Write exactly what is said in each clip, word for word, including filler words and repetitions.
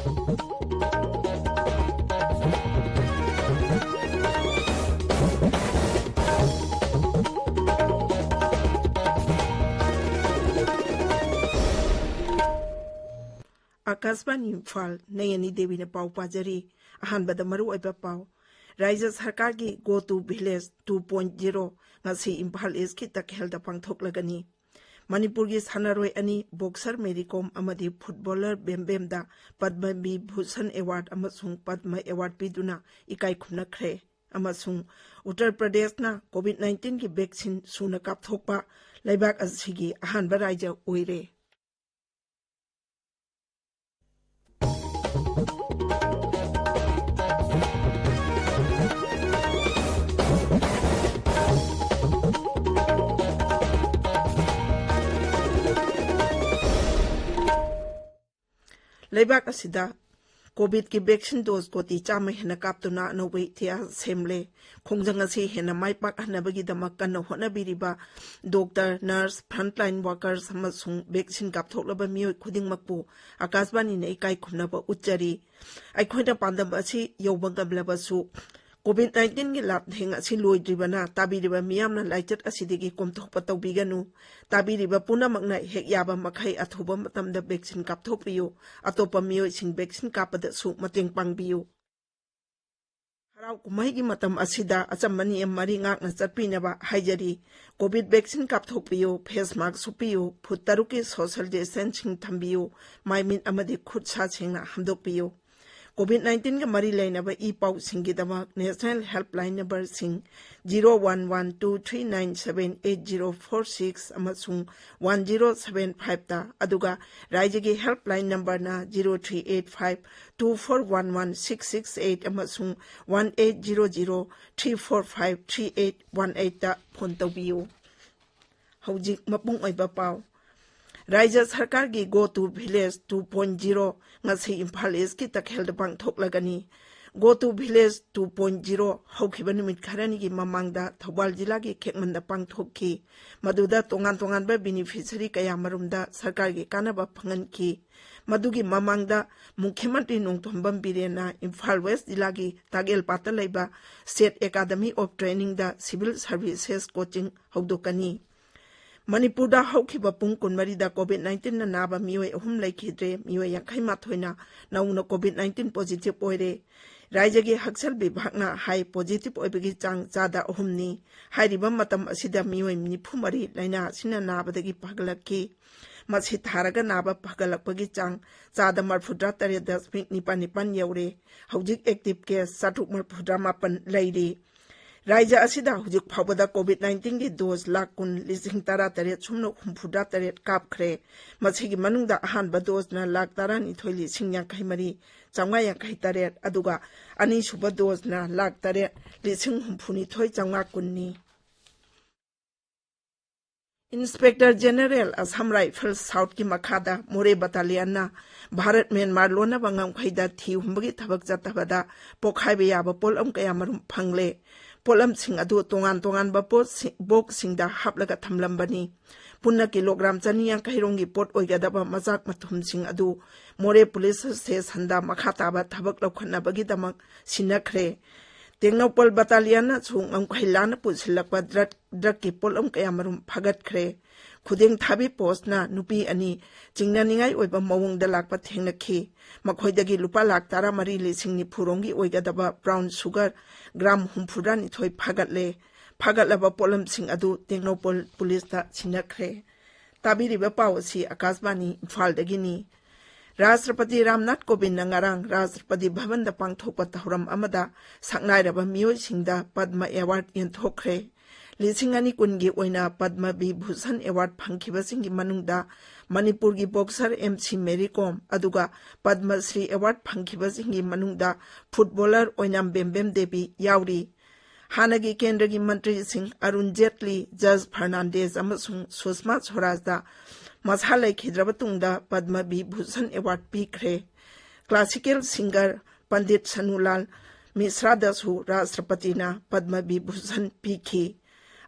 ꯑꯥꯀꯥꯁꯕꯥꯅꯤ ꯏꯝꯐꯥꯜ, ꯅꯌꯅꯤ ꯗꯦꯕꯤꯅ ꯄꯥꯎ ꯄꯥꯖꯔꯤ꯫ ꯑꯍꯥꯟꯕꯗ ꯃꯔꯨꯑꯣꯏꯕ ꯄꯥꯎ꯫ ꯔꯥꯏꯖ꯭ꯌ ꯁꯔꯀꯥꯔꯒꯤ Go to Village two point zero ꯉꯁꯤ ꯏꯝꯐꯥꯜ ꯏꯁꯀꯤ ꯇꯈꯦꯜꯗ ꯄꯥꯡꯊꯣꯛꯂꯒꯅꯤ꯫ ꯃꯅꯤꯄꯨꯔꯒꯤ ꯁꯥꯟꯅꯔꯣꯏ ꯑꯅꯤ, ꯕꯣꯛꯁꯔ ꯃꯦꯔꯤ ꯀꯣꯝ ꯑꯃꯗꯤ ꯐꯨꯠꯕꯣꯂꯔ ꯕꯦꯝꯕꯦꯝꯗ ꯄꯗꯃ ꯕꯤꯚꯨꯁꯟ ꯑꯦꯋꯥꯔꯗ ꯑꯃꯁꯨꯡ ꯄꯗꯃ ꯑꯦꯋꯥꯔꯗ ꯄꯤꯗꯨꯅ ꯏꯀꯥꯏ ꯈꯨꯝꯅꯈ꯭ꯔꯦ꯫ ꯑꯃꯁꯨꯡ ꯎꯠꯇꯔ ꯄ꯭ꯔꯗꯦꯁꯅ ꯀꯣꯚꯤꯗ ꯅꯥꯏꯟꯇꯤꯟꯒꯤ ꯚꯦꯛꯁꯤꯟ ꯁꯨꯅ ꯀꯥꯞꯊꯣꯛꯄ ꯂꯩꯕꯥꯛ ꯑꯁꯤꯒꯤ ꯑꯍꯥꯟꯕ ꯔꯥꯏꯖ꯭ꯌ ꯑꯣꯏꯔꯦ꯫ ꯂꯩꯕꯥꯛ ꯑꯁꯤꯗ ꯀꯣꯚꯤꯗꯀꯤ ꯚꯦꯛꯁꯤꯟ ꯗꯣꯁ ꯀꯣꯇꯤ ꯆꯥꯝꯃ ꯍꯦꯟꯅ ꯀꯥꯞꯇꯨꯅ ꯑꯅꯧꯕ ꯏꯇꯤꯍꯥꯁ ꯁꯦꯝꯂꯦ꯫ ꯈꯣꯡꯖꯪ ꯑꯁꯤ ꯍꯦꯟꯅ ꯃꯥꯏ ꯄꯥꯛꯍꯟꯅꯕꯒꯤꯗꯃꯛ ꯀꯟꯅ ꯍꯣꯠꯅꯕꯤꯔꯤꯕ ꯗꯣꯛꯇꯔ, ꯅꯔꯁ, ꯐ꯭ꯔꯟꯠꯂꯥꯏꯟ ꯋꯥꯔꯀꯔꯁ ꯑꯃꯁꯨꯡ ꯚꯦꯛꯁꯤꯟ ꯀꯥꯞꯊꯣꯛꯂꯕ ꯃꯤꯑꯣꯏ ꯈꯨꯗꯤꯡꯃꯛꯄꯨ ꯑꯥꯀꯥꯁꯕꯥꯅꯤꯅ ꯏꯀꯥꯏ ꯈꯨꯝꯅꯕ ꯎꯠꯆꯔꯤ꯫ ꯑꯩꯈꯣꯏꯅ ꯄꯥꯟꯗꯝ ꯑꯁꯤ ꯌꯧꯕ ꯉꯝꯂꯕꯁꯨ, ꯀꯣꯚꯤꯗ ꯅꯥꯏꯟꯇꯤꯟꯒꯤ ꯂꯥꯟꯊꯦꯡ ꯑꯁꯤ ꯂꯣꯏꯗ꯭ꯔꯤꯕꯅ, ꯇꯥꯕꯤꯔꯤꯕ ꯃꯤꯌꯥꯝꯅ ꯂꯥꯏꯆꯠ ꯑꯁꯤꯗꯒꯤ ꯀꯣꯝꯊꯣꯛꯄ ꯇꯧꯕꯤꯒꯅꯨ꯫ ꯇꯥꯕꯤꯔꯤꯕ ꯄꯨꯝꯅꯃꯛꯅ ꯍꯦꯛ ꯌꯥꯕ ꯃꯈꯩ ꯑꯊꯨꯕ ꯃꯇꯝꯗ ꯚꯦꯛꯁꯤꯟ ꯀꯥꯞꯊꯣꯛꯄꯤꯌꯨ꯫ ꯑꯇꯣꯞꯄ ꯃꯤꯑꯣꯏꯁꯤꯡ ꯚꯦꯛꯁꯤꯟ ꯀꯥꯞꯄꯗꯁꯨ ꯃꯇꯦꯡ ꯄꯥꯡꯕꯤꯌꯨ꯫ ꯍꯔꯥꯎ ꯀꯨꯝꯍꯩꯒꯤ ꯃꯇꯝ ꯑꯁꯤꯗ ꯑꯆꯝꯕ ꯅꯤꯌꯝ ꯃꯔꯤ ꯉꯥꯛꯅ ꯆꯠꯄꯤꯅꯕ ꯍꯥꯏꯖꯔꯤ꯫ ꯀꯣꯚꯤꯗ ꯚꯦꯛꯁꯤꯟ ꯀꯥꯞꯊꯣꯛꯄꯤꯌꯨ, ꯐꯦꯁ ꯃꯥꯁꯛ ꯎꯞꯄꯤꯌꯨ, ꯐꯨꯠ ꯇꯔꯨꯛꯀꯤ ꯁꯣꯁꯤꯌꯦꯜ ꯗꯤꯁꯇꯦꯟꯁꯤꯡ ꯊꯝꯕꯤꯌꯨ, ꯃꯥꯏ ꯃꯤꯠ ꯑꯃꯗꯤ ꯈꯨꯠ ꯁꯥ ꯁꯦꯡꯅ ꯍꯥꯝꯗꯣꯛꯄꯤꯌꯨ꯫ ꯀꯣꯚꯤꯗ ꯅꯥꯏꯟꯇꯤꯟꯒ ꯃꯔꯤ ꯂꯩꯅꯕ ꯏ ꯄꯥꯎꯁꯤꯡꯒꯤꯗꯃꯛ ꯅꯦꯁꯅꯦꯜ ꯍꯦꯜꯞꯂꯥꯏꯟ ꯅꯝꯕꯔꯁꯤꯡ zero one one two three nine seven eight zero four six ꯑꯃꯁꯨꯡ one zero seven five ꯇ, ꯑꯗꯨꯒ ꯔꯥꯏꯖ꯭ꯌꯒꯤ ꯍꯦꯜꯞꯂꯥꯏꯟ ꯅꯝꯕꯔꯅ zero three eight five two four one one six six eight ꯑꯃꯁꯨꯡ one eight zero zero three four five three eight one eight ꯇ phone ꯇꯧꯕꯤꯌꯨ꯫ ꯍꯧꯖꯤꯛ ꯃꯄꯨꯡ ꯑꯣꯏꯕ ꯄꯥꯎ꯫ ꯔꯥꯏꯖ꯭ꯌ ꯁꯔꯀꯥꯔꯒꯤ Go to Village two point zero ꯉꯁꯤ ꯏꯝꯐꯥꯜ ꯏꯁꯀꯤ ꯇꯈꯦꯜꯗ ꯄꯥꯡꯊꯣꯛꯂꯒꯅꯤ꯫ Go to Village two point zero ꯍꯧꯈꯤꯕ ꯅꯨꯃꯤꯠ ꯈꯔꯅꯤꯒꯤ ꯃꯃꯥꯡꯗ ꯊꯧꯕꯥꯜ ꯖꯤꯂꯥꯒꯤ ꯈꯦꯛꯃꯟꯗ ꯄꯥꯡꯊꯣꯛꯈꯤ꯫ ꯃꯗꯨꯗ ꯇꯣꯉꯥꯟ ꯇꯣꯉꯥꯟꯕ ꯕꯦꯅꯤꯐꯤꯁꯔꯤ ꯀꯌꯥꯃꯔꯨꯝꯗ ꯁꯔꯀꯥꯔꯒꯤ ꯀꯥꯟꯅꯕ ꯐꯪꯍꯟꯈꯤ꯫ ꯃꯗꯨꯒꯤ ꯃꯃꯥꯡꯗ ꯃꯨꯈ꯭ꯌ ꯃꯟꯇ꯭ꯔꯤ ꯅꯣꯡꯊꯣꯝꯕꯝ ꯕꯤꯔꯦꯟꯅ ꯏꯝꯐꯥꯜ ꯋꯦꯁ ꯖꯤꯂꯥꯒꯤ ꯇꯥꯒꯦꯜꯄꯥꯠꯇ ꯂꯩꯕ State Academy of Training the civil services coaching ꯍꯧꯗꯣꯛꯀꯅꯤ꯫ ꯃꯅꯤꯄꯨꯔꯗ ꯍꯧꯈꯤꯕ ꯄꯨꯡ ꯀꯨꯟꯃꯔꯤꯗ COVID nineteen ꯅ ꯅꯥꯕ ꯃꯤꯑꯣꯏ ꯑꯍꯨꯝ ꯂꯩꯈꯤꯗ꯭ꯔꯦ, ꯃꯤꯑꯣꯏ ꯌꯥꯡꯈꯩ ꯃꯥꯊꯣꯏꯅ ꯅꯧꯅ COVID nineteen positive ꯑꯣꯏꯔꯦ꯫ ꯔꯥꯖ꯭ꯌꯒꯤ ꯍꯛꯁꯦꯜ ꯕꯤꯚꯥꯒꯅ ꯍꯥꯏ, positive ꯑꯣꯏꯕꯒꯤ ꯆꯥꯡ ꯆꯥꯗ ꯑꯍꯨꯝꯅꯤ꯫ ꯍꯥꯏꯔꯤꯕ ꯃꯇꯝ ꯑꯁꯤꯗ ꯃꯤꯑꯣꯏ ꯅꯤꯐꯨ ꯃꯔꯤ ꯂꯥꯏꯅꯥ ꯑꯁꯤꯅ ꯅꯥꯕꯗꯒꯤ ꯐꯒꯠꯂꯛꯈꯤ꯫ ꯃꯁꯤ ꯊꯥꯔꯒ ꯅꯥꯕ ꯐꯒꯠꯂꯛꯄꯒꯤ ꯆꯥꯡ ꯆꯥꯗ ꯃꯔꯐꯨꯇꯔꯥ ꯇꯔꯦꯠ ꯗꯁꯃꯤꯛ ꯅꯤꯄꯥꯜ ꯅꯤꯄꯥꯜ ꯌꯧꯔꯦ꯫ ꯍꯧꯖꯤꯛ active case ꯆꯥꯇ꯭ꯔꯨꯛ ꯃꯔꯐꯨꯇꯔꯥ ꯃꯥꯄꯜ ꯂꯩꯔꯤ꯫ ꯔꯥꯖ꯭ꯌ ꯑꯁꯤꯗ ꯍꯧꯖꯤꯛ ꯐꯥꯎꯕꯗ COVID nineteen ꯒꯤ dose ꯂꯥꯈ ꯀꯨꯟ ꯂꯤꯁꯤꯡ ꯇꯔꯥ ꯇꯔꯦꯠ ꯁꯨꯞꯅ ꯍꯨꯝꯐꯨꯇꯔꯥ ꯇꯔꯦꯠ ꯀꯥꯞꯈ꯭ꯔꯦ꯫ ꯃꯁꯤꯒꯤ ꯃꯅꯨꯡꯗ ꯑꯍꯥꯟꯕ dose ꯅ ꯂꯥꯈ ꯇꯔꯥꯅꯤꯊꯣꯏ ꯂꯤꯁꯤꯡ ꯌꯥꯡꯈꯩ ꯃꯔꯤ ꯆꯥꯝꯃꯉꯥ ꯌꯥꯡꯈꯩ ꯇꯔꯦꯠ, ꯑꯗꯨꯒ ꯑꯅꯤꯁꯨꯕ dose ꯅ ꯂꯥꯈ ꯇꯔꯦꯠ ꯂꯤꯁꯤꯡ ꯍꯨꯝꯐꯨꯅꯤꯊꯣꯏ ꯆꯥꯝꯃꯉꯥ ꯀꯨꯟꯅꯤ꯫ Inspector General Assam Rifles South ꯀꯤ ꯃꯈꯥꯗ ꯃꯣꯔꯦ Battalion ꯅ ꯚꯥꯔꯠ ꯃ꯭ꯌꯥꯟꯃꯥꯔ ꯂꯣꯟꯅꯕ ꯉꯝꯈꯩꯗ ꯊꯤ ꯍꯨꯝꯕꯒꯤ ꯊꯕꯛ ꯆꯠꯊꯕꯗ ꯄꯣꯈꯥꯏꯕ ꯌꯥꯕ ꯄꯣꯠꯂꯝ ꯀꯌꯥꯃꯔꯨꯝ ꯐꯪꯂꯦ꯫ ꯄꯣꯠꯂꯝꯁꯤꯡ ꯑꯗꯨ ꯇꯣꯉꯥꯟ ꯇꯣꯉꯥꯟꯕ ꯄꯣꯠꯁꯤꯡ, box ꯁꯤꯡꯗ ꯍꯥꯞꯂꯒ ꯊꯝꯂꯝꯕꯅꯤ꯫ ꯄꯨꯟꯅ ꯀꯤꯂꯣꯒ꯭ꯔꯥꯝ ꯆꯅꯤ ꯌꯥꯡꯈꯩ ꯔꯣꯝꯒꯤ ꯄꯣꯠ ꯑꯣꯏꯒꯗꯕ ꯃꯆꯥꯛ ꯃꯊꯨꯝꯁꯤꯡ ꯑꯗꯨ ꯃꯣꯔꯦ Police Station ꯗ ꯃꯈꯥ ꯇꯥꯕ ꯊꯕꯛ ꯂꯧꯈꯠꯅꯕꯒꯤꯗꯃꯛ ꯁꯤꯟꯅꯈ꯭ꯔꯦ꯫ ꯇꯦꯡꯅꯧꯄꯜ Battalion ꯅꯁꯨ ꯉꯝꯈꯩ ꯂꯥꯟꯅ ꯄꯨꯁꯤꯜꯂꯛꯄ drug, drug ꯀꯤ ꯄꯣꯠꯂꯝ ꯀꯌꯥꯃꯔꯨꯝ ꯐꯥꯒꯠꯈ꯭ꯔꯦ꯫ ꯈꯨꯗꯦꯡ ꯊꯥꯕꯤ post ꯅ ꯅꯨꯄꯤ ꯑꯅꯤ ꯆꯤꯡꯅꯅꯤꯡꯉꯥꯏ ꯑꯣꯏꯕ ꯃꯑꯣꯡꯗ ꯂꯥꯛꯄ ꯊꯦꯡꯅꯈꯤ꯫ ꯃꯈꯣꯏꯗꯒꯤ ꯂꯨꯄꯥ ꯂꯥꯈ ꯇꯔꯥꯃꯔꯤ ꯂꯤꯁꯤꯡ ꯅꯤꯐꯨ ꯔꯣꯝꯒꯤ ꯑꯣꯏꯒꯗꯕ brown sugar ꯒ꯭ꯔꯥꯝ ꯍꯨꯝꯐꯨꯇꯔꯥ ꯅꯤꯊꯣꯏ ꯐꯥꯒꯠꯂꯦ꯫ ꯐꯥꯒꯠꯂꯕ ꯄꯣꯠꯂꯝꯁꯤꯡ ꯑꯗꯨ ꯇꯦꯡꯅꯧꯄꯜ Police ꯇ ꯁꯤꯟꯅꯈ꯭ꯔꯦ꯫ ꯇꯥꯕꯤꯔꯤꯕ ꯄꯥꯎ ꯑꯁꯤ ꯑꯀꯥꯁꯕꯥꯅꯤ ꯏꯝꯐꯥꯜꯗꯒꯤꯅꯤ꯫ ꯔꯥꯁꯇ꯭ꯔꯄꯇꯤ ꯔꯥꯝꯅꯥꯊ ꯀꯣꯕꯤꯟꯗꯅ ꯉꯔꯥꯡ ꯔꯥꯁꯇ꯭ꯔꯄꯇꯤ ꯚꯕꯟꯗ ꯄꯥꯡꯊꯣꯛꯄ ꯊꯧꯔꯝ ꯑꯃꯗ ꯁꯛꯅꯥꯏꯔꯕ ꯃꯤꯑꯣꯏꯁꯤꯡꯗ ꯄꯗꯃ Award ꯌꯦꯟꯊꯣꯛꯈ꯭ꯔꯦ꯫ ꯂꯤꯁꯤꯡ ꯑꯅꯤ ꯀꯨꯟꯒꯤ ꯑꯣꯏꯅ ꯄꯗꯃ ꯕꯤꯚꯨꯁꯟ Award ꯐꯪꯈꯤꯕꯁꯤꯡꯒꯤ ꯃꯅꯨꯡꯗ ꯃꯅꯤꯄꯨꯔꯒꯤ boxer ꯑꯦꯝ ꯁꯤ ꯃꯦꯔꯤ ꯀꯣꯝ, ꯑꯗꯨꯒ ꯄꯗꯃ ꯁ꯭ꯔꯤ Award ꯐꯪꯈꯤꯕꯁꯤꯡꯒꯤ ꯃꯅꯨꯡꯗ footballer ꯑꯣꯏꯅꯥꯝ ꯕꯦꯝꯕꯦꯝ ꯗꯦꯕꯤ ꯌꯥꯎꯔꯤ꯫ ꯍꯥꯟꯅꯒꯤ ꯀꯦꯟꯗ꯭ꯔꯒꯤ ꯃꯟꯇ꯭ꯔꯤꯁꯤꯡ ꯑꯔꯨꯟ ꯖꯦꯠꯂꯤ, ꯖꯣꯔꯖ ꯐꯔꯅꯥꯟꯗꯦꯖ ꯑꯃꯁꯨꯡ ꯁꯨꯁꯃꯥ ꯁ꯭ꯋꯔꯥꯖꯇ ꯃꯁꯥ ꯂꯩꯈꯤꯗ꯭ꯔꯕ ꯇꯨꯡꯗ ꯄꯗꯃ ꯕꯤꯚꯨꯁꯟ Award ꯄꯤꯈ꯭ꯔꯦ꯫ Classical singer ꯄꯟꯗꯤꯠ ꯁꯅꯨꯂꯥꯜ ꯃꯤꯁ꯭ꯔꯥꯗꯁꯨ ꯔꯥꯁꯇ꯭ꯔꯄꯇꯤꯅ ꯄꯗꯃ ꯕꯤꯚꯨꯁꯟ ꯄꯤꯈꯤ꯫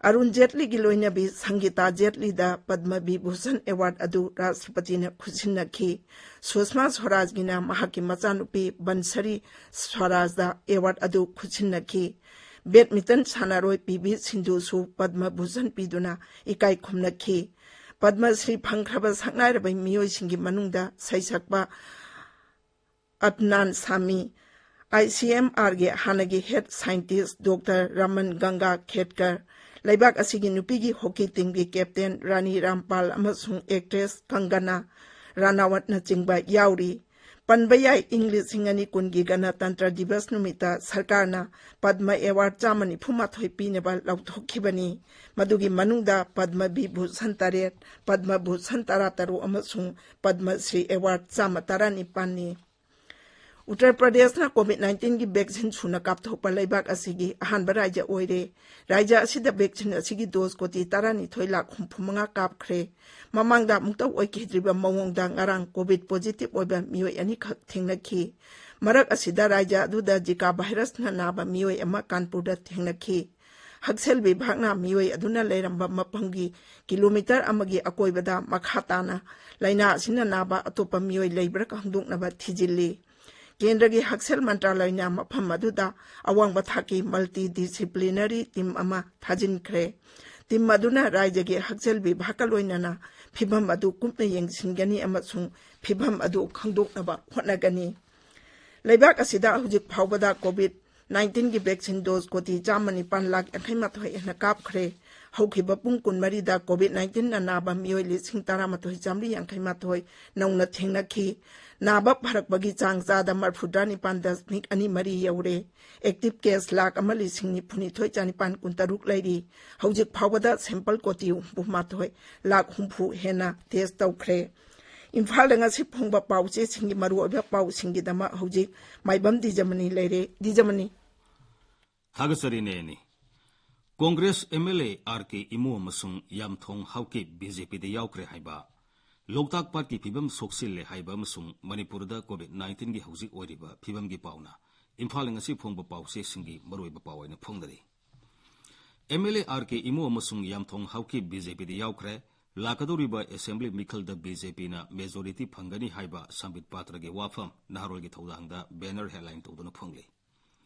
ꯑꯔꯨꯟ ꯖꯦꯠꯂꯤꯒꯤ ꯂꯣꯏꯅꯕꯤ ꯁꯪꯒꯤꯇꯥ ꯖꯦꯠꯂꯤꯗ ꯄꯗꯃ ꯕꯤꯚꯨꯁꯟ ꯑꯦꯋꯥꯔꯗ ꯑꯗꯨ ꯔꯥꯁꯇ꯭ꯔꯄꯇꯤꯅ ꯈꯨꯠꯁꯤꯟꯅꯈꯤ꯫ ꯁꯨꯁꯃꯥ ꯁ꯭ꯋꯔꯥꯖꯒꯤꯅ ꯃꯍꯥꯛꯀꯤ ꯃꯆꯥꯅꯨꯄꯤ ꯕꯟꯁꯔꯤ ꯁ꯭ꯋꯔꯥꯖꯗ ꯑꯦꯋꯥꯔꯗ ꯑꯗꯨ ꯈꯨꯠꯁꯤꯟꯅꯈꯤ꯫ ꯕꯦꯗꯃꯤꯟꯇꯟ ꯁꯥꯟꯅꯔꯣꯏ ꯄꯤ ꯚꯤ ꯁꯤꯟꯙꯨꯁꯨ ꯄꯗꯃ ꯚꯨꯁꯟ ꯄꯤꯗꯨꯅ ꯏꯀꯥꯏ ꯈꯨꯝꯅꯈꯤ꯫ ꯄꯗꯃ ꯁ꯭ꯔꯤ ꯐꯪꯈ꯭ꯔꯕ ꯁꯛꯅꯥꯏꯔꯕ ꯃꯤꯑꯣꯏꯁꯤꯡꯒꯤ ꯃꯅꯨꯡꯗ ꯁꯩꯁꯛꯄ ꯑꯗꯅꯥꯟ ꯁꯥꯃꯤ, ꯑꯥꯏ ꯁꯤ ꯑꯦꯝ ꯑꯥꯔꯒꯤ ꯍꯥꯟꯅꯒꯤ ꯍꯦꯗ ꯁꯥꯏꯟꯇꯤꯁ ꯗꯣꯛꯇꯔ ꯔꯃꯟ ꯒꯪꯒꯥ ꯈꯦꯠꯀꯔ, ꯂꯩꯕꯥꯛ ꯑꯁꯤꯒꯤ ꯅꯨꯄꯤꯒꯤ ꯍꯣꯀꯤ ꯇꯤꯝꯒꯤ ꯀꯦꯞꯇꯦꯟ ꯔꯥꯅꯤ ꯔꯥꯝꯄꯥꯜ ꯑꯃꯁꯨꯡ ꯑꯦꯛꯇ꯭ꯔꯦꯁ ꯀꯪꯒꯅꯥ ꯔꯥꯅꯥꯋꯠꯅꯆꯤꯡꯕ ꯌꯥꯎꯔꯤ꯫ ꯄꯟꯕ ꯌꯥꯏ, ꯏꯪ ꯂꯤꯁꯤꯡ ꯑꯅꯤ ꯀꯨꯟꯒꯤ ꯒꯅꯇꯟꯇ꯭ꯔ ꯗꯤꯕꯁ ꯅꯨꯃꯤꯠꯇ ꯁꯔꯀꯥꯔꯅ ꯄꯗꯃ ꯑꯦꯋꯥꯔꯗ ꯆꯥꯝꯃ ꯅꯤꯐꯨ ꯃꯥꯊꯣꯏ ꯄꯤꯅꯕ ꯂꯥꯎꯊꯣꯛꯈꯤꯕꯅꯤ꯫ ꯃꯗꯨꯒꯤ ꯃꯅꯨꯡꯗ ꯄꯗꯃ ꯕꯤꯚꯨꯁꯟ ꯇꯔꯦꯠ, ꯄꯗꯃ ꯚꯨꯁꯟ ꯇꯔꯥꯇꯔꯨꯛ ꯑꯃꯁꯨꯡ ꯄꯗꯃ ꯁ꯭ꯔꯤ ꯑꯦꯋꯥꯔꯗ ꯆꯥꯝꯃ ꯇꯔꯥꯅꯤꯄꯥꯟꯅꯤ꯫ ꯎꯠꯇꯔ ꯄ꯭ꯔꯗꯦꯁꯅ ꯀꯣꯚꯤꯗ ꯅꯥꯏꯟꯇꯤꯟꯒꯤ ꯚꯦꯛꯁꯤꯟ ꯁꯨꯅ ꯀꯥꯞꯊꯣꯛꯄ ꯂꯩꯕꯥꯛ ꯑꯁꯤꯒꯤ ꯑꯍꯥꯟꯕ ꯔꯥꯖ꯭ꯌ ꯑꯣꯏꯔꯦ꯫ ꯔꯥꯖ꯭ꯌ ꯑꯁꯤꯗ ꯚꯦꯛꯁꯤꯟ ꯑꯁꯤꯒꯤ ꯗꯣꯁ ꯀꯣꯇꯤ ꯇꯔꯥꯅꯤꯊꯣꯏ ꯂꯥꯈ ꯍꯨꯝꯐꯨ ꯃꯉꯥ ꯀꯥꯞꯈ꯭ꯔꯦ꯫ ꯃꯃꯥꯡꯗ ꯑꯃꯨꯛꯇ ꯑꯣꯏꯈꯤꯗ꯭ꯔꯤꯕ ꯃꯑꯣꯡꯗ ꯉꯔꯥꯡ ꯀꯣꯚꯤꯗ ꯄꯣꯖꯤꯇꯤꯚ ꯑꯣꯏꯕ ꯃꯤꯑꯣꯏ ꯑꯅꯤꯈꯛ ꯊꯦꯡꯅꯈꯤ꯫ ꯃꯔꯛ ꯑꯁꯤꯗ ꯔꯥꯖ꯭ꯌ ꯑꯗꯨꯗ ꯖꯤꯀꯥ ꯚꯥꯏꯔꯁꯅ ꯅꯥꯕ ꯃꯤꯑꯣꯏ ꯑꯃ ꯀꯥꯟꯄꯨꯔꯗ ꯊꯦꯡꯅꯈꯤ꯫ ꯍꯛꯁꯦꯜ ꯚꯤꯚꯥꯒꯅ ꯃꯤꯑꯣꯏ ꯑꯗꯨꯅ ꯂꯩꯔꯝꯕ ꯃꯐꯝꯒꯤ ꯀꯤꯂꯣꯃꯤꯇꯔ ꯑꯃꯒꯤ ꯑꯀꯣꯏꯕꯗ ꯃꯈꯥ ꯇꯥꯅ ꯂꯥꯏꯅꯥ ꯑꯁꯤꯅ ꯅꯥꯕ ꯑꯇꯣꯞꯄ ꯃꯤꯑꯣꯏ ꯂꯩꯕ꯭ꯔꯥ ꯈꯪꯗꯣꯛꯅꯕ ꯊꯤꯖꯤꯜꯂꯤ꯫ ꯀꯦꯟꯗ꯭ꯔꯒꯤ ꯍꯛꯁꯦꯜ ꯃꯟꯇ꯭ꯔꯥꯂꯌꯅ ꯃꯐꯝ ꯑꯗꯨꯗ ꯑꯋꯥꯡꯕ ꯊꯥꯛꯀꯤ multidisciplinary team ꯑꯃ ꯊꯥꯖꯤꯟꯈ꯭ꯔꯦ꯫ Team ꯑꯗꯨꯅ ꯔꯥꯖ꯭ꯌꯒꯤ ꯍꯛꯁꯦꯜ ꯚꯤꯚꯥꯒꯀ ꯂꯣꯏꯅꯅ ꯐꯤꯚꯝ ꯑꯗꯨ ꯀꯨꯞꯅ ꯌꯦꯡꯁꯤꯟꯒꯅꯤ ꯑꯃꯁꯨꯡ ꯐꯤꯚꯝ ꯑꯗꯨ ꯈꯪꯗꯣꯛꯅꯕ ꯍꯣꯠꯅꯒꯅꯤ꯫ ꯂꯩꯕꯥꯛ ꯑꯁꯤꯗ ꯍꯧꯖꯤꯛ ꯐꯥꯎꯕꯗ ꯀꯣꯚꯤꯗ ꯅꯥꯏꯟꯇꯤꯟꯒꯤ ꯚꯦꯛꯁꯤꯟ ꯗꯣꯁ ꯀꯣꯇꯤ ꯆꯥꯝꯃ ꯅꯤꯄꯥꯟ ꯂꯥꯈ ꯌꯥꯡꯈꯩ ꯃꯥꯊꯣꯏ ꯍꯦꯟꯅ ꯀꯥꯞꯈ꯭ꯔꯦ꯫ ꯍꯧꯈꯤꯕ ꯄꯨꯡ ꯀꯨꯟꯃꯔꯤꯗ ꯀꯣꯚꯤꯗ ꯅꯥꯏꯟꯇꯤꯟꯅ ꯅꯥꯕ ꯃꯤꯑꯣꯏ ꯂꯤꯁꯤꯡ ꯇꯔꯥꯃꯥꯊꯣꯏ ꯆꯥꯝꯃꯔꯤ ꯌꯥꯡꯈꯩ ꯃꯥꯊꯣꯏ ꯅꯧꯅ ꯊꯦꯡꯅꯈꯤ꯫ ꯅꯥꯕ ꯐꯔꯛꯄꯒꯤ ꯆꯥꯡ ꯆꯥꯗ ꯃꯔꯐꯨꯇꯔꯥ ꯅꯤꯄꯥꯟ ꯗꯁꯃꯤꯛ ꯑꯅꯤ ꯃꯔꯤ ꯌꯧꯔꯦ꯫ Active case ꯂꯥꯈ ꯑꯃ ꯂꯤꯁꯤꯡ ꯅꯤꯐꯨ ꯅꯤꯊꯣꯏ ꯆꯥꯅꯤꯄꯥꯟ ꯀꯨꯟꯇꯔꯨꯛ ꯂꯩꯔꯤ꯫ ꯍꯧꯖꯤꯛ ꯐꯥꯎꯕꯗ sample ꯀꯣꯇꯤ ꯍꯨꯝꯐꯨ ꯃꯥꯊꯣꯏ ꯂꯥꯈ ꯍꯨꯝꯐꯨ ꯍꯦꯟꯅ test ꯇꯧꯈ꯭ꯔꯦ꯫ ꯏꯝꯐꯥꯜꯗ ꯉꯁꯤ ꯐꯣꯡꯕ ꯄꯥꯎꯆꯦꯁꯤꯡꯒꯤ ꯃꯔꯨꯑꯣꯏꯕ ꯄꯥꯎꯁꯤꯡꯒꯤꯗꯃꯛ ꯍꯧꯖꯤꯛ ꯃꯥꯏꯕꯝ ꯗꯤꯖꯃꯅꯤ ꯂꯩꯔꯦ꯫ ꯗꯤꯖꯃꯅꯤ꯫ ꯊꯥꯒꯠꯆꯔꯤ ꯅꯦꯅꯤ꯫ Congress M L A R K Imo ꯑꯃꯁꯨꯡ ꯌꯥꯝꯊꯣꯡ ꯍꯥꯎꯀꯤꯞ B J P ꯗ ꯌꯥꯎꯈ꯭ꯔꯦ ꯍꯥꯏꯕ, ꯂꯣꯛꯇꯥꯛ ꯄꯥꯠꯀꯤ ꯐꯤꯕꯝ ꯁꯣꯛꯆꯤꯜꯂꯦ ꯍꯥꯏꯕ ꯑꯃꯁꯨꯡ ꯃꯅꯤꯄꯨꯔꯗ ꯀꯣꯚꯤꯗ ꯅꯥꯏꯟꯇꯤꯟꯒꯤ ꯍꯧꯖꯤꯛ ꯑꯣꯏꯔꯤꯕ ꯐꯤꯕꯝꯒꯤ ꯄꯥꯎꯅ ꯏꯝꯐꯥꯜꯗ ꯉꯁꯤ ꯐꯣꯡꯕ ꯄꯥꯎꯆꯦꯁꯤꯡꯒꯤ ꯃꯔꯨꯑꯣꯏꯕ ꯄꯥꯎ ꯑꯣꯏꯅ ꯐꯣꯡꯅꯔꯤ꯫ M L A R K Imo ꯑꯃꯁꯨꯡ ꯌꯥꯝꯊꯣꯡ ꯍꯥꯎꯀꯤꯞ ꯕꯤ ꯖꯦ ꯄꯤꯗ ꯌꯥꯎꯈ꯭ꯔꯦ꯫ ꯂꯥꯛꯀꯗꯧꯔꯤꯕ ꯑꯦꯁꯦꯝꯕ꯭ꯂꯤ ꯃꯤꯈꯜꯗ ꯕꯤ ꯖꯦ ꯄꯤꯅ ꯃꯦꯖꯣꯔꯤꯇꯤ ꯐꯪꯒꯅꯤ ꯍꯥꯏꯕ ꯁꯝꯕꯤꯠ ꯄꯥꯇ꯭ꯔꯒꯤ ꯋꯥꯐꯝ ꯅꯍꯥꯔꯣꯜꯒꯤ ꯊꯧꯗꯥꯡꯗ ꯕꯦꯅꯔ ꯍꯦꯗꯂꯥꯏꯟ ꯇꯧꯗꯨꯅ ꯐꯣꯡꯂꯤ꯫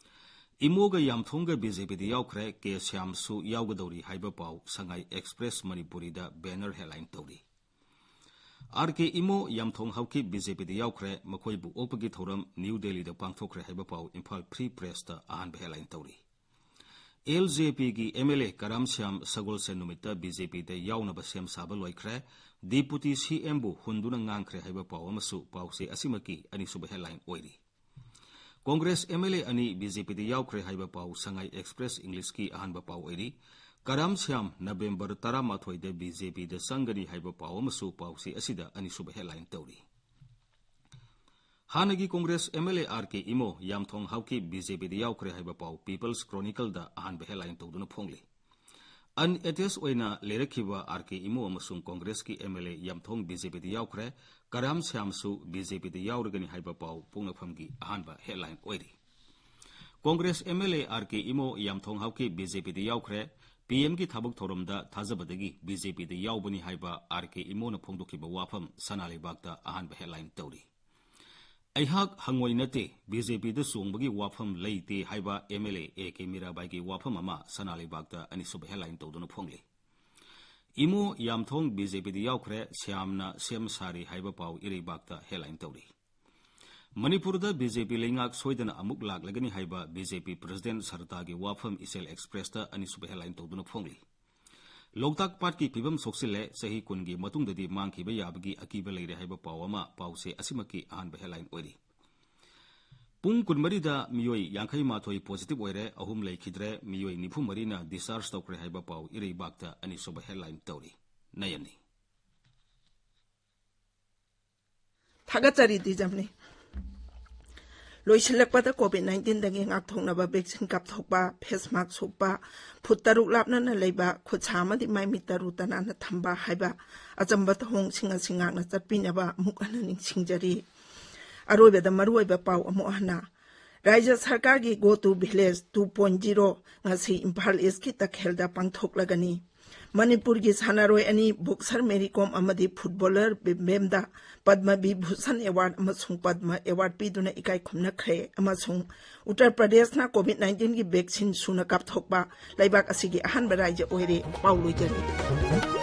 ꯏꯃꯣꯒ ꯌꯥꯝꯊꯣꯡꯒ ꯕꯤ ꯖꯦ ꯄꯤꯗ ꯌꯥꯎꯈ꯭ꯔꯦ, ꯀꯦ ꯁ꯭ꯌꯥꯝꯁꯨ ꯌꯥꯎꯒꯗꯧꯔꯤ ꯍꯥꯏꯕ ꯄꯥꯎ ꯁꯉꯥꯏ ꯑꯦꯛꯁꯄ꯭ꯔꯦꯁ ꯃꯅꯤꯄꯨꯔꯤꯗ ꯕꯦꯅꯔ ꯍꯦꯗꯂꯥꯏꯟ ꯇꯧꯔꯤ꯫ ꯑꯥꯔ ꯀꯦ ꯏꯃꯣ, ꯌꯥꯝꯊꯣꯡ ꯍꯥꯎꯀꯤꯞ ꯕꯤ ꯖꯦ ꯄꯤꯗ ꯌꯥꯎꯈ꯭ꯔꯦ, ꯃꯈꯣꯏꯕꯨ ꯑꯣꯛꯄꯒꯤ ꯊꯧꯔꯝ ꯅ꯭ꯌꯨ ꯗꯦꯜꯂꯤꯗ ꯄꯥꯡꯊꯣꯛꯈ꯭ꯔꯦ ꯍꯥꯏꯕ ꯄꯥꯎ ꯏꯝꯐꯥꯜ ꯐ꯭ꯔꯤ ꯄ꯭ꯔꯦꯁꯇ ꯑꯍꯥꯟꯕ ꯍꯦꯗꯂꯥꯏꯟ ꯇꯧꯔꯤ꯫ ꯑꯦꯜ ꯖꯦ ꯄꯤꯒꯤ ꯑꯦꯝ ꯑꯦꯜ ꯑꯦ ꯀꯔꯥꯝ ꯁ꯭ꯌꯥꯝ ꯁꯒꯣꯜꯁꯦꯟ ꯅꯨꯃꯤꯠꯇ ꯕꯤ ꯖꯦ ꯄꯤꯗ ꯌꯥꯎꯅꯕ ꯁꯦꯝ ꯁꯥꯕ ꯂꯣꯏꯈ꯭ꯔꯦ, ꯗꯤꯄꯨꯇꯤ ꯁꯤ ꯑꯦꯝꯕꯨ ꯍꯨꯟꯗꯨꯅ ꯉꯥꯡꯈ꯭ꯔꯦ ꯍꯥꯏꯕ ꯄꯥꯎ ꯑꯃꯁꯨ ꯄꯥꯎꯆꯦ ꯑꯁꯤꯃꯛꯀꯤ ꯑꯅꯤꯁꯨꯕ ꯍꯦꯗꯂꯥꯏꯟ ꯑꯣꯏꯔꯤ꯫ ꯀꯣꯡꯒ꯭ꯔꯦꯁ ꯑꯦꯝ ꯑꯦꯜ ꯑꯦ ꯑꯅꯤ ꯕꯤ ꯖꯦ ꯄꯤꯗ ꯌꯥꯎꯈ꯭ꯔꯦ ꯍꯥꯏꯕ ꯄꯥꯎ ꯁꯉꯥꯏ ꯑꯦꯛꯁꯄ꯭ꯔꯦꯁ ꯏꯪꯂꯤꯁꯀꯤ ꯑꯍꯥꯟꯕ ꯄꯥꯎ ꯑꯣꯏꯔꯤ꯫ ꯀꯔꯥꯝ ꯁ꯭ꯌꯥꯝ ꯅꯕꯦꯝꯕꯔ ꯇꯔꯥꯃꯥꯊꯣꯏꯗ ꯕꯤ ꯖꯦ ꯄꯤꯗ ꯆꯪꯒꯅꯤ ꯍꯥꯏꯕ ꯄꯥꯎ ꯑꯃꯁꯨ ꯄꯥꯎꯆꯦ ꯑꯁꯤꯗ ꯑꯅꯤꯁꯨꯕ ꯍꯦꯗꯂꯥꯏꯟ ꯇꯧꯔꯤ꯫ ꯍꯥꯟꯅꯒꯤ Congress M L A R K Imo, ꯌꯥꯝꯊꯣꯡ ꯍꯥꯎꯀꯤꯞ ꯕꯤ ꯖꯦ ꯄꯤꯗ ꯌꯥꯎꯈ꯭ꯔꯦ ꯍꯥꯏꯕ ꯄꯥꯎ ꯄꯤꯄꯜꯁ ꯀ꯭ꯔꯣꯅꯤꯀꯜꯗ ꯑꯍꯥꯟꯕ ꯍꯦꯗꯂꯥꯏꯟ ꯇꯧꯗꯨꯅ ꯐꯣꯡꯂꯤ꯫ ꯑꯟꯑꯦꯇꯦꯆ ꯑꯣꯏꯅ ꯂꯩꯔꯛꯈꯤꯕ ꯑꯥꯔ ꯀꯦ ꯏꯃꯣ ꯑꯃꯁꯨꯡ ꯀꯣꯡꯒ꯭ꯔꯦꯁꯀꯤ ꯑꯦꯝ ꯑꯦꯜ ꯑꯦ ꯌꯥꯝꯊꯣꯡ ꯕꯤ ꯖꯦ ꯄꯤꯗ ꯌꯥꯎꯈ꯭ꯔꯦ, ꯀꯔꯥꯝ ꯁ꯭ꯌꯥꯝꯁꯨ ꯕꯤ ꯖꯦ ꯄꯤꯗ ꯌꯥꯎꯔꯒꯅꯤ ꯍꯥꯏꯕ ꯄꯥꯎ ꯄꯣꯛꯅꯐꯝꯒꯤ ꯑꯍꯥꯟꯕ ꯍꯦꯗꯂꯥꯏꯟ ꯑꯣꯏꯔꯤ꯫ Congress M L A R K Imo, ꯌꯥꯝꯊꯣꯡ ꯍꯥꯎꯀꯤꯞ ꯕꯤ ꯖꯦ ꯄꯤꯗ ꯌꯥꯎꯈ꯭ꯔꯦ, ꯄꯤ ꯑꯦꯝꯒꯤ ꯊꯕꯛ ꯊꯧꯔꯝꯗ ꯊꯥꯖꯕꯗꯒꯤ ꯕꯤ ꯖꯦ ꯄꯤꯗ ꯌꯥꯎꯕꯅꯤ ꯍꯥꯏꯕ ꯑꯥꯔ ꯀꯦ ꯏꯃꯣꯅ ꯐꯣꯡꯗꯣꯛꯈꯤꯕ ꯋꯥꯐꯝ ꯁꯅꯥ ꯂꯩꯕꯥꯛꯇ ꯑꯍꯥꯟꯕ ꯍꯦꯗꯂꯥꯏꯟ ꯇꯧꯔꯤ꯫ ꯑꯩꯍꯥꯛ ꯍꯪꯉꯣꯏ ꯅꯠꯇꯦ, ꯕꯤ ꯖꯦ ꯄꯤꯗ ꯆꯣꯡꯕꯒꯤ ꯋꯥꯐꯝ ꯂꯩꯇꯦ ꯍꯥꯏꯕ M L A A K ꯃꯤꯔꯥꯕꯥꯏꯒꯤ ꯋꯥꯐꯝ ꯑꯃ ꯁꯅꯥ ꯂꯩꯕꯥꯛꯇ ꯑꯅꯤꯁꯨꯕ ꯍꯦꯗꯂꯥꯏꯟ ꯇꯧꯗꯨꯅ ꯐꯣꯡꯂꯤ꯫ ꯏꯃꯣ ꯌꯥꯝꯊꯣꯡ ꯕꯤ ꯖꯦ ꯄꯤꯗ ꯌꯥꯎꯈ꯭ꯔꯦ, ꯁ꯭ꯌꯥꯝꯅ ꯁꯦꯝ ꯁꯥꯔꯤ ꯍꯥꯏꯕ ꯄꯥꯎ ꯏꯔꯩꯕꯥꯛꯇ ꯍꯦꯗꯂꯥꯏꯟ ꯇꯧꯔꯤ꯫ ꯃꯅꯤꯄꯨꯔꯗ ꯕꯤ ꯖꯦ ꯄꯤ ꯂꯩꯉꯥꯛ ꯁꯣꯏꯗꯅ ꯑꯃꯨꯛ ꯂꯥꯛꯂꯒꯅꯤ ꯍꯥꯏꯕ ꯕꯤ ꯖꯦ ꯄꯤ ꯄ꯭ꯔꯁꯤꯗꯦꯟꯠ ꯁꯔꯗꯥꯒꯤ ꯋꯥꯐꯝ ꯏꯆꯦꯜ ꯑꯦꯛꯁꯄ꯭ꯔꯦꯁꯇ ꯑꯅꯤꯁꯨꯕ ꯍꯦꯗꯂꯥꯏꯟ ꯇꯧꯗꯨꯅ ꯐꯣꯡꯂꯤ꯫ ꯂꯣꯛꯇꯥꯛ ꯄꯥꯠꯀꯤ ꯐꯤꯕꯝ ꯁꯣꯛꯆꯤꯜꯂꯦ, ꯆꯍꯤ ꯀꯨꯟꯒꯤ ꯃꯇꯨꯡꯗꯗꯤ ꯃꯥꯡꯈꯤꯕ ꯌꯥꯕꯒꯤ ꯑꯀꯤꯕ ꯂꯩꯔꯦ ꯍꯥꯏꯕ ꯄꯥꯎ ꯑꯃ ꯄꯥꯎꯆꯦ ꯑꯁꯤꯃꯛꯀꯤ ꯑꯍꯥꯟꯕ ꯍꯦꯗꯂꯥꯏꯟ ꯑꯣꯏꯔꯤ꯫ ꯄꯨꯡ ꯀꯨꯟꯃꯔꯤꯗ ꯃꯤꯑꯣꯏ ꯌꯥꯡꯈꯩ ꯃꯥꯊꯣꯏ ꯄꯣꯖꯤꯇꯤꯚ ꯑꯣꯏꯔꯦ, ꯑꯍꯨꯝ ꯂꯩꯈꯤꯗ꯭ꯔꯦ, ꯃꯤꯑꯣꯏ ꯅꯤꯐꯨ ꯃꯔꯤꯅ ꯗꯤꯁꯆꯥꯔꯖ ꯇꯧꯈ꯭ꯔꯦ ꯍꯥꯏꯕ ꯄꯥꯎ ꯏꯔꯩꯕꯥꯛꯇ ꯑꯅꯤꯁꯨꯕ ꯍꯦꯗꯂꯥꯏꯟ ꯇꯧꯔꯤ꯫ ꯅꯌꯟꯅꯤ꯫ ꯊꯥꯒꯠꯆꯔꯤ ꯗꯤꯖꯝꯅꯤ꯫ ꯂꯣꯏꯁꯤꯜꯂꯛꯄꯗ ꯀꯣꯚꯤꯗ ꯅꯥꯏꯟꯇꯤꯟꯗꯒꯤ ꯉꯥꯛꯊꯣꯛꯅꯕ ꯚꯦꯛꯁꯤꯟ ꯀꯥꯞꯊꯣꯛꯄ, ꯐꯦꯁ ꯃꯥꯛꯁ ꯎꯞꯄ, ꯐꯨꯠ ꯇꯔꯨꯛ ꯂꯥꯞꯅꯅ ꯂꯩꯕ, ꯈꯨꯠ ꯁꯥ ꯑꯃꯗꯤ ꯃꯥꯏ ꯃꯤꯠ ꯇꯔꯨ ꯇꯅꯥꯟꯅ ꯊꯝꯕ ꯍꯥꯏꯕ ꯑꯆꯝꯕ ꯊꯧꯑꯣꯡꯁꯤꯡ ꯑꯁꯤ ꯉꯥꯛꯅ ꯆꯠꯄꯤꯅꯕ ꯑꯃꯨꯛ ꯍꯟꯅ ꯅꯤꯡꯁꯤꯡꯖꯔꯤ꯫ ꯑꯔꯣꯏꯕꯗ ꯃꯔꯨꯑꯣꯏꯕ ꯄꯥꯎ ꯑꯃꯨꯛ ꯍꯟꯅ꯫ ꯔꯥꯖ꯭ꯌ ꯁꯔꯀꯥꯔꯒꯤ Go to Village two point zero ꯉꯁꯤ ꯏꯝꯐꯥꯜ ꯏꯁꯀꯤ ꯇꯈꯦꯜꯗ ꯄꯥꯡꯊꯣꯛꯂꯒꯅꯤ꯫ ꯃꯅꯤꯄꯨꯔꯒꯤ ꯁꯥꯟꯅꯔꯣꯏ ꯑꯅꯤ ꯕꯣꯛꯁꯔ ꯃꯦꯔꯤ ꯀꯣꯝ ꯑꯃꯗꯤ ꯐꯨꯠꯕꯣꯂꯔ ꯕꯤꯕꯦꯝꯗ ꯄꯗꯃ ꯕꯤꯚꯨꯁꯟ ꯑꯦꯋꯥꯔꯗ ꯑꯃꯁꯨꯡ ꯄꯗꯃ ꯑꯦꯋꯥꯔꯗ ꯄꯤꯗꯨꯅ ꯏꯀꯥꯏ ꯈꯨꯝꯅꯈ꯭ꯔꯦ꯫ ꯑꯃꯁꯨꯡ ꯎꯠꯇꯔ ꯄ꯭ꯔꯗꯦꯁꯅ COVID nineteenꯒꯤ ꯚꯦꯛꯁꯤꯟ ꯁꯨꯅ ꯀꯥꯞꯊꯣꯛꯄ ꯂꯩꯕꯥꯛ ꯑꯁꯤꯒꯤ ꯑꯍꯥꯟꯕ ꯔꯥꯖ꯭ꯌ ꯑꯣꯏꯔꯦ꯫ ꯄꯥꯎ ꯂꯣꯏꯖꯔꯦ꯫